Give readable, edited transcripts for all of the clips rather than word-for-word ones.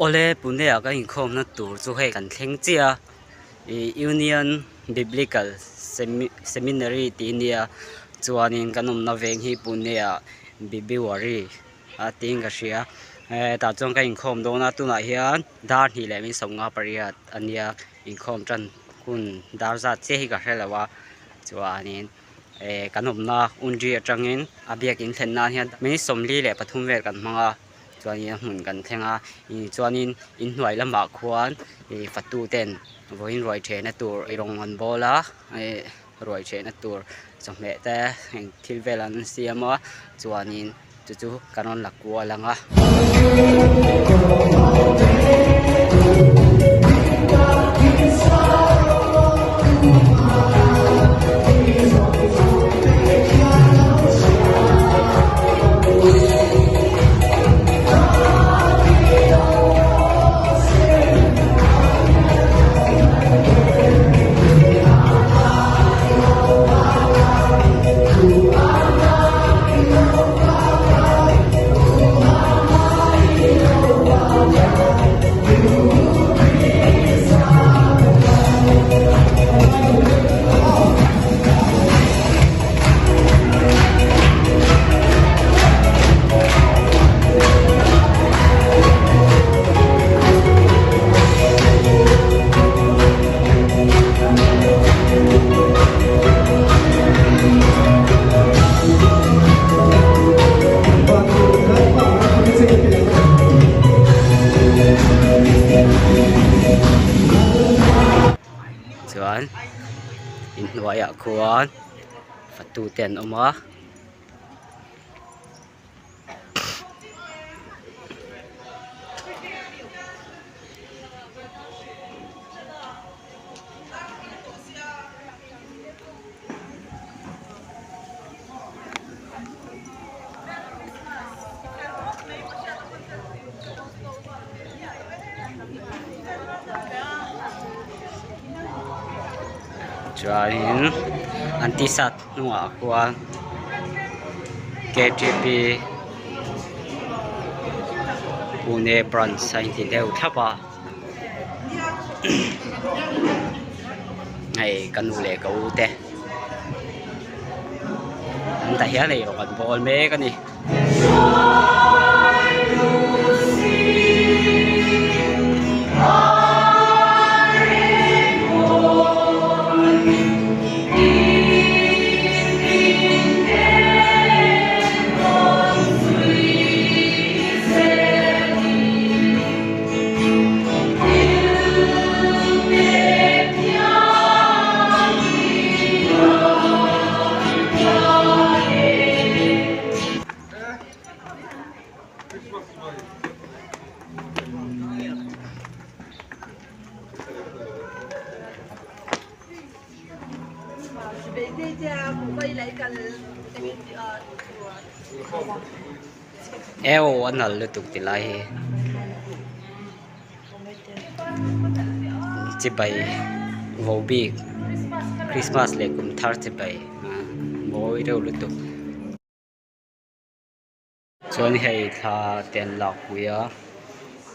Awle Pune ah ka inkhawmna tur chu hei kan thleng chiah a ih Union Biblical Seminary tih a nia chuanin kan awmna veng hi Pune ah Bibiwari a tiin ka hria tah chuan ka inkhawm dawn a tunah hian dar hnih leh min sawmnga pariat a nia inkhawm tan hun dar zat chiah hi ka hre lo a chuanin eh kan awmna Undri atangin a biakin thlen nan hian minute 43 vel kan hmang a chuanin a hmun kan thleng a ih chuanin inhnuai lamah khuan ih fatu ten vawiin ruai thehna tur eirawng an bawl a ih ruai thehna tur chawhmeh te eng thil vel an siam a chuanin chu chu kan rawn la kual ang a. Chuan inhnuaiah khuan fatu te an awm a. Chuanin an t-shirt hnungah khuan ktp Pune branch a inti deuh thlap a hei ka nu leh ka u te an tah hian eirawng an bawl mek a ni. Eo a nal lutuk ti lai hi chibai vo bik christmas leh kum thar chibai mawi deuh lutuk. Chuan hei thla te an lakpui a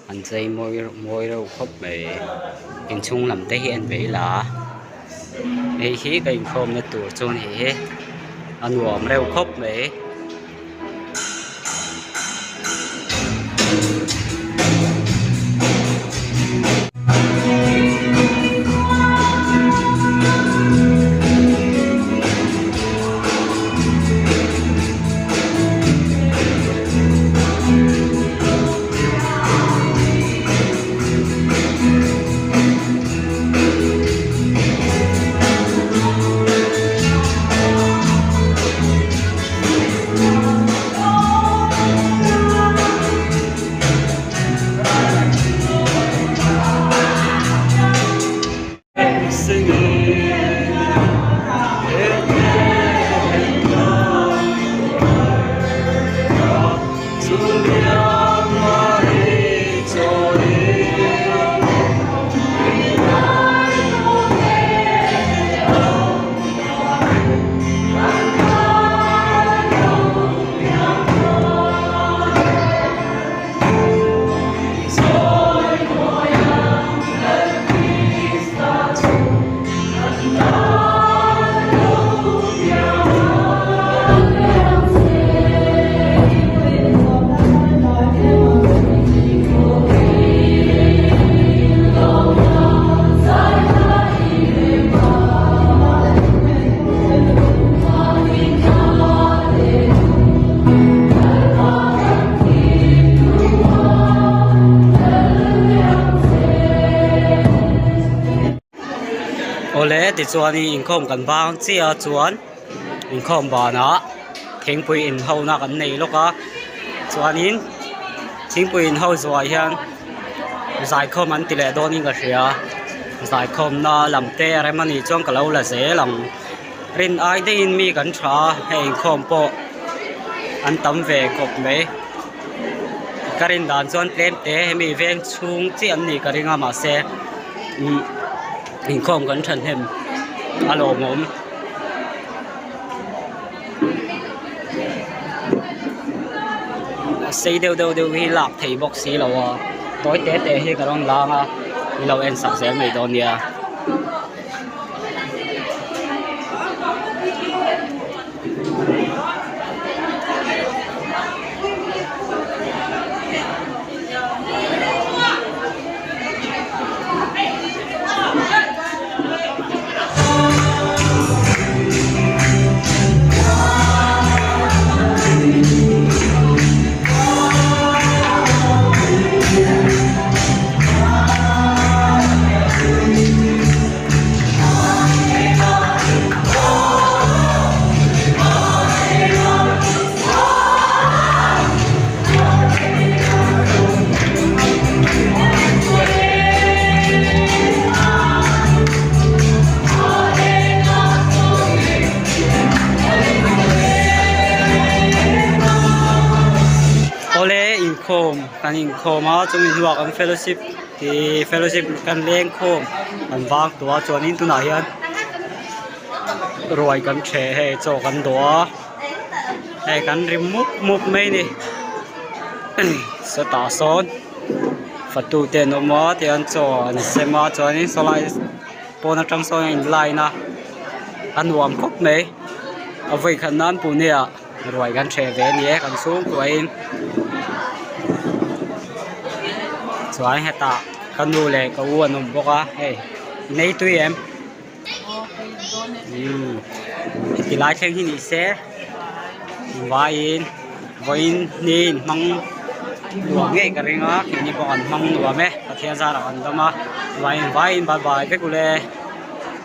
an chei mawi mawi reuh khawp mai inchhung lam te hi an vei la a hei hi ka inkhawm na tur chu a ni hi a nuam reuh khawp mai. Awle tichuanin inkhawm kan bang chiah a chuan inkhawm banah thingpui inhona kan nei lawk a chuanin thingpui inho zuah hian zaikhawm an ti leh dawnin ka hria zaikhawmna lam te a rem anih chuan ka lo la zel ang rin ai daihin mi kan tha a hei inkhawm pawh an tam ve khawp mai ka rin dan chuan tlem te hemi veng chhung chiah an nih ka ring a mahse ihh inkhawm kan thahnem a lawmawm. A sei deuh deuh deuh hi lak thei bawk si lo a tawi te te hi ka rawn lang a min lo en sak zel mai dawn nia. Awle inkhawm kan inkhawm a chumi hnuah kan fellowship ihh fellowship kan leng khawm kan vang tawh a chuanin tunah hian ruai kan ṭheh hei chaw kan dawh a hei kan ri mup mup mai a ni sawtah sawn fatu te an awm a tihian chaw an sem a chuanin sawlai pawn atang sawn a in line a a nuam khawp mai a vawi khat nan pune ah ruai kan ṭheh ve a ni e kan chhungkuain chuan hetah ka nu leh ka u an awm bawk a hei nei tui em. Umm heti lai thleng hi ni se vaiin vawiin ni in hmang nuam ngei ka ring a keini pawh kan hmang nuam e Pathian zarah kan dam a vaiin vaiin bye bye vek ule.